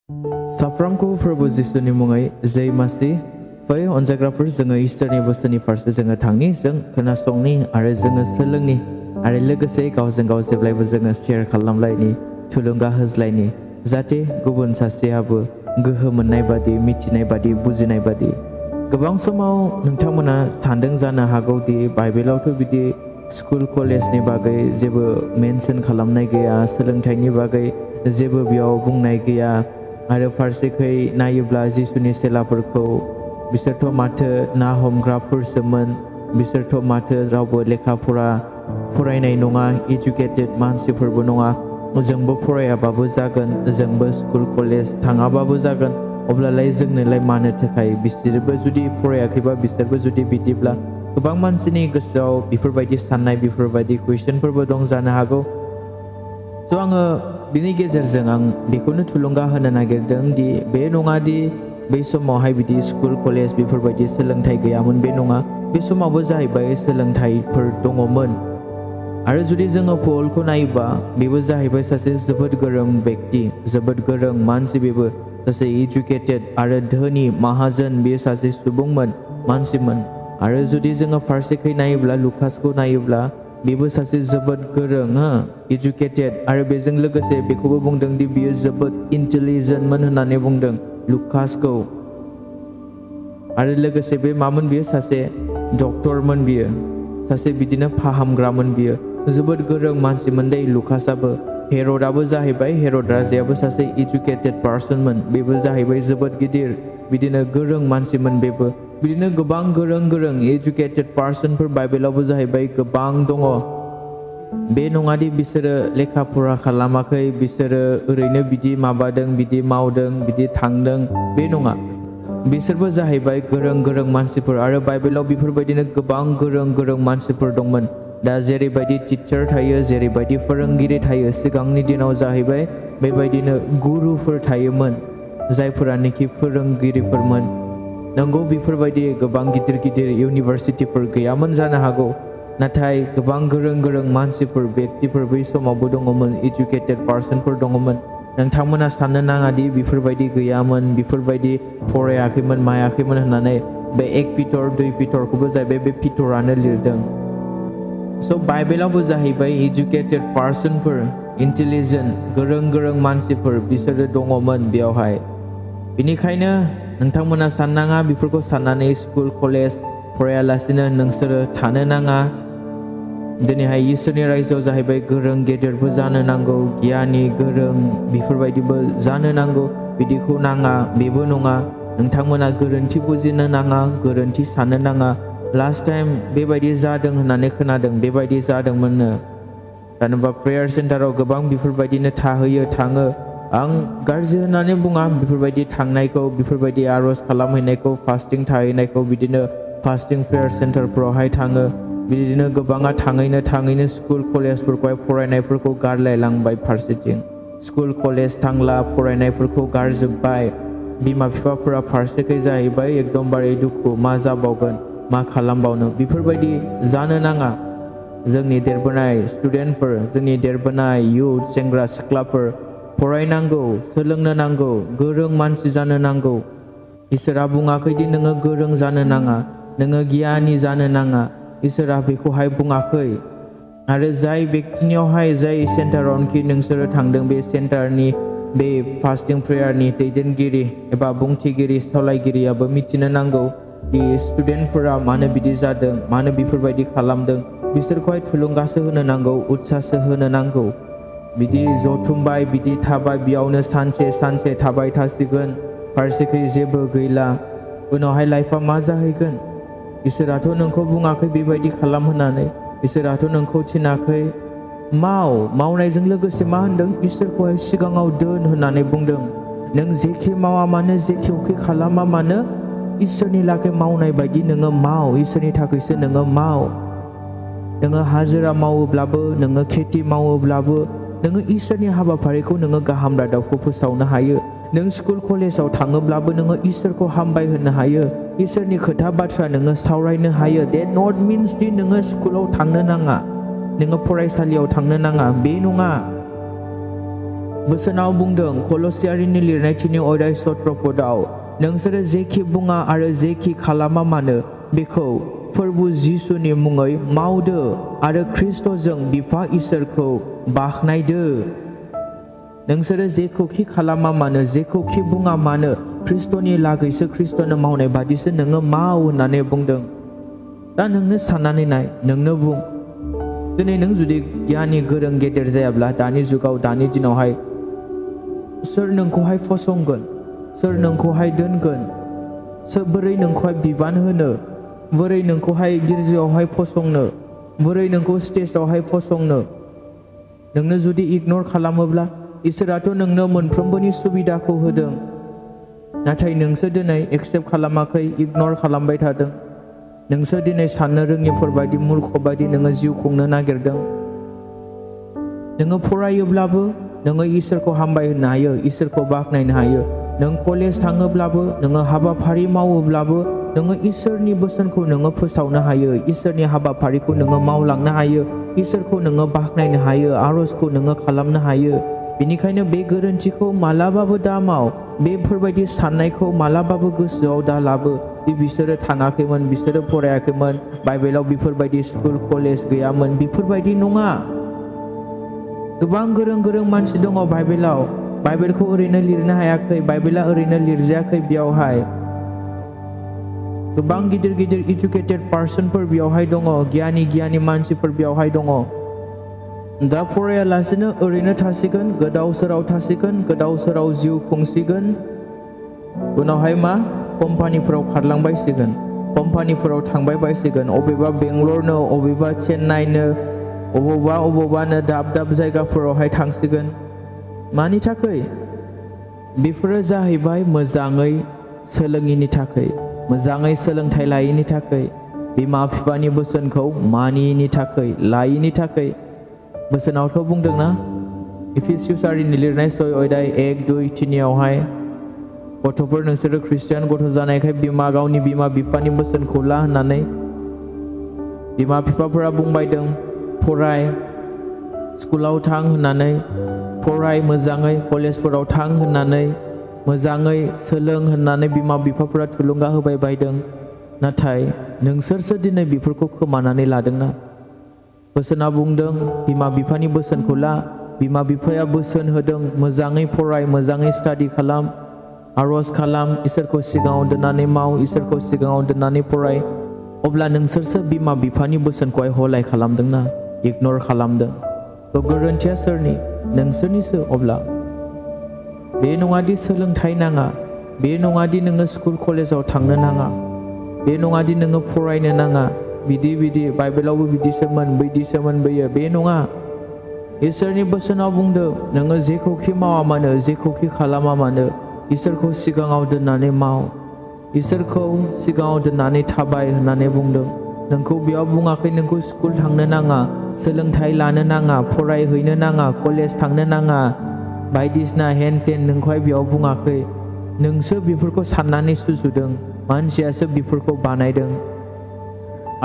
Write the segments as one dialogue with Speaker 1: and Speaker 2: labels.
Speaker 1: साफ्रोमखौबो प्रभु जिसुनि मुङै जय मासि फै अनजायग्राफोर जोङो ईस्टरनि बोसोरनि फारसे जोङो थांनि जों खोनासंनि आरो जोङो सोलोंनि आरो लोगोसे गावजों गाव जेब्लायबो जोङो शेयार खालामलायनि थुलुंगा होज्लायनि जाहाथे गुबुन सासेयाबो गोहो मोननाय बादि मिथिनाय बादि बुजिनाय बादि गोबां समाव नोंथांमोना सानदों जानो हागौ दि बाइबेलावथ' बिदि स्कुल कलेजनि बागै जेबो मेनसन खालामनाय गैया सोलोंथाइनि बागै जेबो बेयाव बुंनाय गैया आरो फारसेखै नायोब्ला जिसुनि सेलाफोरखौ बिसोरथ' माथो ना हमग्राफोरसोमोन बिसोरथ' माथो रावबो लेखा फरायनाय नङा इडुकेटेड मानसिफोरबो नङा जोंबो फरायाबाबो जागोन जोंबो स्कुल कलेज थाङाबाबो जागोन अब्लालाय जोंनोलाय मानो थाखाय बिसोरबो जुदि फरायाखैबा बिसोरबो जुदि बिदिब्ला गोबां मानसिनि गोसोआव बेफोरबायदि साननाय बेफोरबायदि कुइसनफोरबो दं जानो हागौ स' आङो बिनि गेजेरजों आं बेखौनो थुलुंगा होनो नागिरदों दि बे नङा दि बै समावहाय बिदि स्कुल कलेज बेफोरबायदि सोलोंथाइ गैयामोन बे नङा बे समावबो जाहैबाय सोलोंथाइफोर दङमोन आरो जुदि जोङो पलखौ नायोबा बेबो जाहैबाय सासे जोबोद गोरों बेक्ति जोबोद गोरों मानसि बेबो सासे इडुकेटेड आरो धोनि माहाजोन बेयो सासे सुबुंमोन मानसिमोन आरो जुदि जोङो फारसेखै नायोब्ला लुकासखौ नायोब्ला बेबो सासे जोबोद गोरों इडुकेटेड आरो बेजों लोगोसे बेखौबो बुंदों दि बियो जोबोद इन्टेलिजेन्टमोन होननानै बुंदों लुकासखौ आरो लोगोसे बे मामोन बियो सासे डक्टरमोन बियो सासे बिदिनो फाहामग्रामोन बियो जोबोद गोरों मानसिमोन दै लुकासआबो हेर'दाबो जाहैबाय हेर'द राजायाबो सासे इडुकेटेड पार्सनमोन बेबो जाहैबाय जोबोद गिदिर बिदिनो गोरों मानसिमोन बेबो बिदिनो गोबां गोरों इडुकेटेड पार्सनफोर बाइबेलावबो जाहैबाय गोबां दङ बे नङादि बिसोरो लेखा फरा खालामाखै बिसोरो ओरैनो बिदि माबादों बिदि मावदों बिदि थांदों बे नङा बिसोरबो जाहैबाय गोरों मानसिफोर आरो बाइबेलाव बेफोरबायदिनो गोबां गोरों मानसिफोर दंमोन दा जेरैबायदि टिचार थायो जेरैबायदि फोरोंगिरि थायो सिगांनि दिनाव जाहैबाय बेबायदिनो गुरुफोर थायोमोन जायफोरानोखि फोरोंगिरिफोरमोन नंगौ बेफोरबायदि गोबां गिदिर इउनिभारसिटिफोर गैयामोन जानो हागौ नाथाय गोबां गोरों मानसिफोर बेक्तिफोर बै समावबो दङमोन इडुकेटेड पार्सनफोर दङमोन नोंथांमोना साननो नाङा दि बेफोरबायदि गैयामोन बेफोरबायदि फरायाखैमोन मायाखैमोन होननानै बे 1 पिटर 2 पिटरखौबो जाहैबाय बे पिटरानो लिरदों स' बाइबेलावबो जाहैबाय इडुकेटेड पार्सनफोर इन्टेलिजेन्ट गोरों मानसिफोर बिसोरो दङमोन बेयावहाय बेनिखायनो नोंथांमोना साननाङा बेफोरखौ साननानै स्कुल कलेज फरायालासिनो नोंसोरो थानो नाङा दिनैहाय इसोरनि रायजोआव जाहैबाय गोरों गेदेरबो जानो नांगौ गियानि गोरों बेफोरबायदिबो जानो नांगौ बिदिखौ नाङा बेबो नङा नोंथांमोना गोरोन्थि बुजिनो नाङा गोरोन्थि साननो नाङा लास्ट टाइम बेबायदि जादों होननानै खोनादों बेबायदि जादोंमोननो जेनेबा प्रेयार सेन्टाराव गोबां बेफोरबायदिनो थाङो आं गाज्रि होननानै बुङा बेफोरबायदि थांनायखौ बेफोरबायदि आर'ज खालामहैनायखौ फास्टिं थाहैनायखौ बिदिनो फास्टिं प्रेयार सेन्टारफोरावहाय थाङो बिदिनो गोबाङा थाङैनो स्कुल कलेजफोरखौहाय फरायनायफोरखौ गारलायलांबाय फारसेथिं स्कुल कलेज थांला फरायनायफोरखौ गारजोब्बाय बिमा बिफाफोरा फारसेखै जाहैबाय एकदमबारे दुखु मा जाबावगोन मा खालामबावनो बेफोरबायदि जानो नाङा जोंनि देरबोनाय स्टुडेन्टफोर जोंनि देरबोनाय युथ सेंग्रा सिख्लाफोर फरायनांगौ सोलोंनो नांगौ गोरों मानसि जानो नांगौ इसोरा बुङाखैदि नोङो गोरों जानो नाङा नोङो गियानि जानो नाङा इसोरा बेखौहाय बुङाखै आरो जाय बेक्तिनियावहाय जाय सेन्टारावनोखि नोंसोरो थांदों बे सेन्टारनि बे फास्टिं प्रेयारनि दैदेनगिरि एबा बुंथिगिरि सालायगिरियाबो मिथिनो नांगौ दि स्टुडेन्टफोरा मानो बिदि जादों मानो बेफोरबायदि खालामदों बिसोरखौहाय थुलुंगासो होनो नांगौ उत्साहसो होनो नांगौ बिदि जथुमबाय बिदि थाबाय बेयावनो सानसे थाबाय थासिगोन फारसेखै जेबो गैला उनावहाय लाइफआ मा जाहैगोन इसोराथ' नोंखौ बुङाखै बेबायदि खालाम होननानै इसोराथ' नोंखौ थिनाखै मावनायजों लोगोसे मा होनदों इसोरखौहाय सिगाङाव दोन होननानै बुंदों नों जेखि मावा मानो जेखि खालामा मानो इसोरनि लागै मावनाय बायदि नोङो माव इसोरनि थाखायसो नोङो माव नोङो हाजिरा मावोब्लाबो नोङो खेथि मावोब्लाबो नोङो इसोरनि हाबाफारिखौ नोङो गाहाम रादाबखौ फोसावनो हायो नों स्कुल कलेजाव थाङोब्लाबो नोङो इसोरखौ हामबाय होनो हायो इसोरनि खोथा बाथ्रा नोङो सावरायनो हायो देट नट मिन्स दि नोङो स्कुलाव थांनो नाङा नोङो फरायसालियाव थांनो नाङा बे नङा बोसोनाव बुंदों कलसियारिनि लिरनायथिनि अध्याय 17 पदआव नोंसोरो जेखि बुङा आरो जेखि खालामा मानो बेखौ प्रभु जिसुनि मुङै मावदो आरो ख्रिस्टजों बिफा इसोरखौ बाखनायदो। नोंसोरो जेखौखि खालामा मानो जेखौखि बुङा मानो ख्रिस्टनि लागैसो ख्रिस्टनो मावनाय बादिसो नोङो माव होननानै बुंदों। दा नोंनो साननानै नाय, नोंनो बुं, दिनै नों जुदि गियानि गोरों गेदेर जायाब्ला दानि जुगाव दानि दिनावहाय सोर नोंखौहाय फसंगोन, सोर नोंखौहाय दोनगोन, सोर बोरै नोंखौहाय बिबान होनो, बोरै नोंखौहाय गिर्जायावहाय फसंनो, बोरै नोंखौ स्टेजावहाय फसंनो। नोंनो जुदि इगनर खालामोब्ला इसोराथ' नोंनो मोनफ्रोमबोनि सुबिदाखौ होदों, नाथाय नोंसो दिनै एक्सेप्ट खालामाखै, इगनर खालामबाय थादों। नोंसो दिनै साननो रोङिफोर बायदि मूर्ख बायदि नोङो जिउ खुंनो नागिरदों। नोङो फरायोब्लाबो नोङो इसोरखौ हामबाय होनो हायो, इसोरखौ बाख्नायनो हायो। नों कलेज थाङोब्लाबो नोङो हाबाफारि मावोब्लाबो नोङो इसोरनि बोसोनखौ नोङो फोसावनो हायो, इसोरनि हाबाफारिखौ नोङो मावलांनो हायो, इसोरखौ नोङो बाख्नायनो हायो, आरजखौ नोङो खालामनो हायो। बेनिखायनो बे गोरोन्थिखौ मालाबाबो दा माव, बेफोरबायदि साननायखौ मालाबाबो गोसोआव दा लाबो दि बिसोरो थाङाखैमोन, बिसोरो फरायाखैमोन, बाइबेलाव बेफोरबायदि स्कुल कलेज गैयामोन, बेफोरबायदि नङा। गोबां गोरों गोरों मानसि दङ बाइबेलाव, बाइबेलखौ ओरैनो लिरनो हायाखै, बाइबेला ओरैनो लिरजायाखै। बेयावहाय गोबां गिदिर गिदिर इडुकेटेड पार्सनफोर बेयावहाय दङ, गियानि मानसिफोर बेयावहाय दङ। दा फरायालासेनो ओरैनो थासिगोन, गोदाव सोराव थासिगोन, गोदाव सोराव जिउ खुंसिगोन। उनावहाय मा कम्पानिफोराव खारलांबायसिगोन, कम्पानिफोराव थांबाय बायसिगोन, अबेबा बेंगलरनो, अबेबा चेन्नाइनो, अबावबानो दाब दाब जायगाफोरावहाय थांसिगोन। मानि थाखाय? बेफोरो जाहैबाय मोजाङै सोलोङिनि थाखाय, मोजाङै सोलोंथाइ लायैनि थाखाय, बिमा बिफानि बोसोनखौ मानियैनि थाखाय, लायैनि थाखाय। बोसोनावथ' बुंदोंना इफिसियारिनि लिरनाय 6 अध्याय 1, 2, 3 गथ'फोर नोंसोरो ख्रिस्टियान गथ' जानायखाय गावनि बिमा बिफानि बोसोनखौ ला होननानै। बिमा बिफाफोरा बुंबायदों फराय, स्कुलाव थां होननानै, फराय मोजाङै, कलेजफोराव थां होननानै, मोजाङै सोलों होननानै बिमा बिफाफोरा थुलुंगा होबाय बायदों। नाथाय नोंसोरसो दिनै बेफोरखौ खोमानानै लादोंना। बोसोना बुंदों बिमा बिफानि बोसोनखौ ला, बिमा बिफाया बोसोन होदों मोजाङै फराय, मोजाङै स्टाडि खालाम, आरज खालाम, इसोरखौ सिगाङाव दोननानै माव, इसोरखौ सिगाङाव दोननानै फराय। अब्ला नोंसोरसो बिमा बिफानि बोसोनखौहाय हलाय खालामदोंना, इगनर खालामदों। थ' गोरोन्थिया सोरनि? नोंसोरनिसो। अब्ला बे नङादि सोलोंथाइ नाङा, बे नङादि नोङो स्कुल कलेजाव थांनो नाङा, बे नङादि नोङो फरायनो नाङा, बिदि बाइबेलावबो बिदिसोमोन बैदिसोमोन बैयो, बे नङा। इसोरनि बोसोनाव बुंदों नोङो जेखौखि मावा मानो, जेखौखि खालामा मानो, इसोरखौ सिगाङाव दोननानै माव, इसोरखौ सिगाङाव दोननानै थाबाय होननानै बुंदों। नोंखौ बेयाव बुङाखै नोंखौ स्कुल थांनो नाङा, सोलोंथाइ लानो नाङा, फरायहैनो नाङा, कलेज थांनो नाङा, बायदिसिना हेन टेन नोंखौहाय बेयाव बुङाखै। नोंसो बेफोरखौ साननानै सुजुदों, मानसियासो बेफोरखौ बानायदों।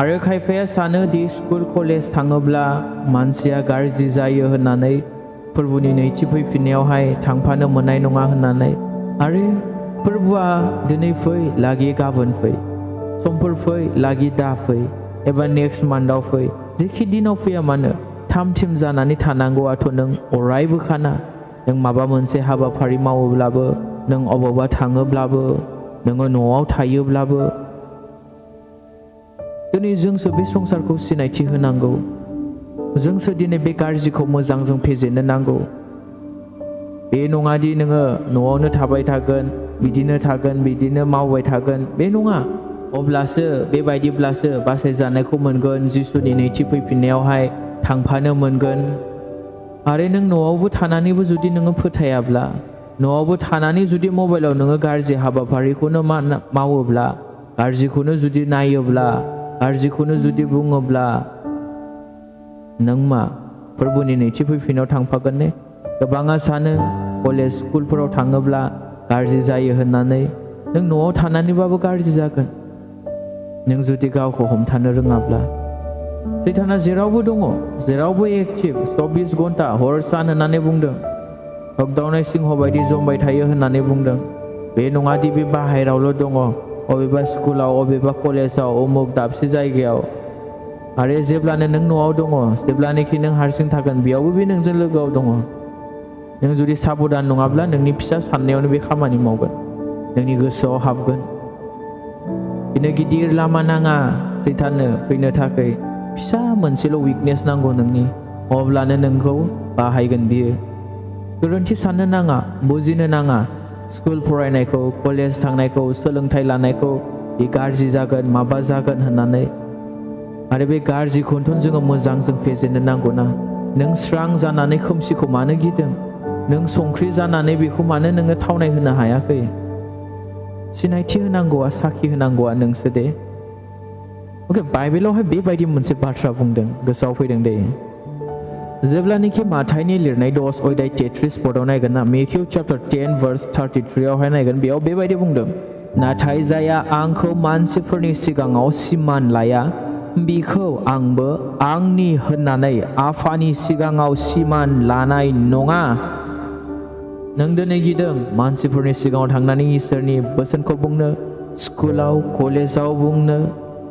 Speaker 1: आरो खायफाया सानो दि स्कुल कलेज थाङोब्ला मानसिया गाज्रि जायो होननानै, फोरबुनि नैथि फैफिननायावहाय थांफानो मोननाय नङा होननानै। आरो फोरबुआ दिनै फै लागि गाबोन फै, समफोर फै लागि दा फै, एबा नेक्स्ट मान्थआव फै, जेखि दिनाव फैया मानो थाम थिम जानानै थानांगौआथ' नों अरायबो खाना। नों माबा मोनसे हाबाफारि मावोब्लाबो, नों अबावबा थाङोब्लाबो, नोङो न'आव थायोब्लाबो, दिनै जोंसो बे संसारखौ सिनायथि होनांगौ, जोंसो दिनै बे गाज्रिखौ मोजांजों फेजेननो नांगौ। बे नङादि नोङो न'आवनो थाबाय थागोन, बिदिनो मावबाय थागोन, बे नङा। अब्लासो बेबायदिब्लासो बासायजानायखौ मोनगोन, जिसुनि नैथि फैफिननायावहाय थांफानो मोनगोन। आरो नों न'आवबो थानानैबो जुदि नोङो फोथायाब्ला, न'आवबो थानानै जुदि मबाइलाव नोङो गाज्रि हाबाफारिखौनो मावोब्ला, गाज्रिखौनो जुदि नायोब्ला, गाज्रिखौनो जुदि बुङोब्ला, नों मा फोरबुनि नैथि फैफिनायाव थांफागोन ने? गोबाङा सानो कलेज स्कुलफोराव थाङोब्ला गाज्रि जायो होननानै। नों न'आव थानानैबाबो गाज्रि जागोन, नों जुदि गावखौ हमथानो रोङाब्ला। सैताना जेरावबो दङ, जेरावबो एक्टिभ, 24 घन्टा हर सान होननानै बुंदों। लकडाउन सिंह बायदि जमबाय थायो होननानै बुंदों बे नङा दि बे बाहेरावल' दङ अबेबा स्कुलाव अबेबा कलेजाव उमुक दाबसे जायगायाव आरो जेब्लानो नों न'आव दङ जेब्लानोखि नों हारसिं थागोन बेयावबो बे नोंजों लोगोआव दङ नों जुदि साबधान नङाब्ला नोंनि फिसा साननायावनो बे खामानि मावगोन नोंनि गोसोआव हाबगोन बिनो गिदिर लामा नाङा सैताननो फैनो थाखाय फिसा मोनसेल' उइकनेस नांगौ नोंनि अब्लानो नोंखौ बाहायगोन बियो गोरोन्थि साननो नाङा बुजिनो नाङा स्कुल फरायनायखौ कलेज थांनायखौ सोलोंथाइ लानायखौ बे गाज्रि जागोन माबा जागोन होननानै आरो बे गाज्रिखौथ' जोङो मोजांजों फेजेननो नांगौना नों स्रां जानानै खोमसिखौ मानो गिदों नों संख्रि जानानै बेखौ मानो नोङो थावनाय होनो हायाखै सिनायथि होनांगौआ साखि होनांगौआ नोंसो दे अके बाइबेलावहाय बेबायदि मोनसे बाथ्रा बुंदों गोसोआव फैदों दे जेब्लानोखि माथाइनि लिरनाय 10 अध्याय 33 पदआव नायगोन ना मेथ्यु चैप्टार 10 verse 33 आवहाय नायगोन बेयाव बेबायदि बुंदों नाथाय जाया आंखौ मानसिफोरनि सिगाङाव सिमान लाया बिखौ आंबो आंनि होननानै आफानि सिगाङाव सिमान लानाय नङा नों दिनै गिदों मानसिफोरनि सिगाङाव थांनानै इसोरनि बोसोनखौ बुंनो स्कुलाव कलेजाव बुंनो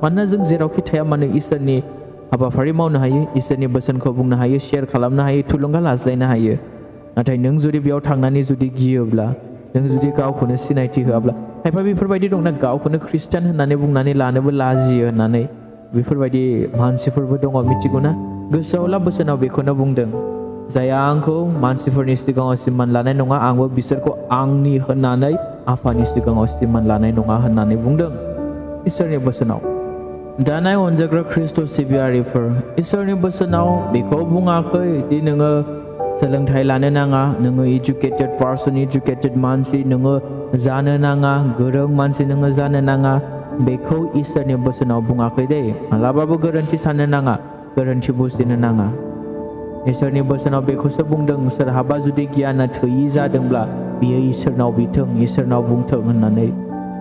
Speaker 1: मानोना जों जेरावखि थाया मानो इसोरनि हाबाफारि मावनो हायो इसोरनि बोसोनखौ बुंनो हायो शेयार खालामनो हायो थुलुंगा लाज्लायनो हायो नाथाय नों जुदि बेयाव थांनानै जुदि गियोब्ला नों जुदि गावखौनो सिनायथि होआब्ला खायफा बेफोरबायदि दंना गावखौनो खृष्टान होननानै बुंनानै लानोबो लाजियो होननानै बेफोरबायदि मानसिफोरबो दङ मिथिगौ ना गोसोआव ला बोसोनाव बेखौनो बुंदों जाया आंखौ मानसिफोरनि सिगाङाव सिमान लानाय नङा आंबो बिसोरखौ आंनि होननानै आफानि सिगाङाव सिमान लानाय नङा होननानै बुंदों इसोरनि बोसोनाव दानाय अनजाग्रा ख्रिस्ट' सिबियारिफोर इसोरनि बोसोनाव बेखौ बुङाखै दि नोङो सोलोंथाइ लानो नाङा नोङो इडुकेटेड पार्सन इडुकेटेड मानसि नोङो जानो नाङा गोरों मानसि नोङो जानो नाङा बेखौ इसोरनि बोसोनाव बुङाखै दे मालाबाबो गोरोन्थि साननो नाङा गोरोन्थि बुजिनो नाङा इसोरनि बोसोनाव बेखौसो बुंदों सोरहाबा जुदि गियाना थोयि जादोंब्ला बियो इसोरनाव बिथों इसोरनाव बुंथों होननानै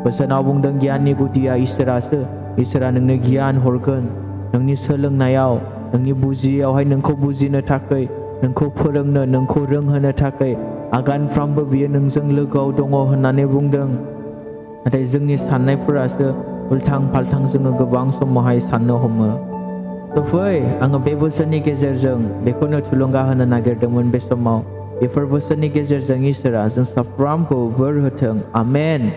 Speaker 1: बोसोनाव बुंदों गियाननि गुदिया इसोरासो इसोरा नोंनो गियान हरगोन नोंनि सोलोंनायाव नोंनि बुजियावहाय नोंखौ बुजिनो थाखाय नोंखौ फोरोंनो नोंखौ रोंहोनो थाखाय आगानफ्रामबो बियो नोंजों लोगोआव दङ होननानै बुंदों नाथाय जोंनि साननायफोरासो उल्थां फाल्थां जोङो गोबां समावहाय साननो हमो फै आङो बे बोसोरनि गेजेरजों बेखौनो थुलुंगा होनो नागिरदोंमोन बे समाव बेफोर बोसोरनि गेजेरजों इसोरा जों साफ्रोमखौ बोर होथों आमेन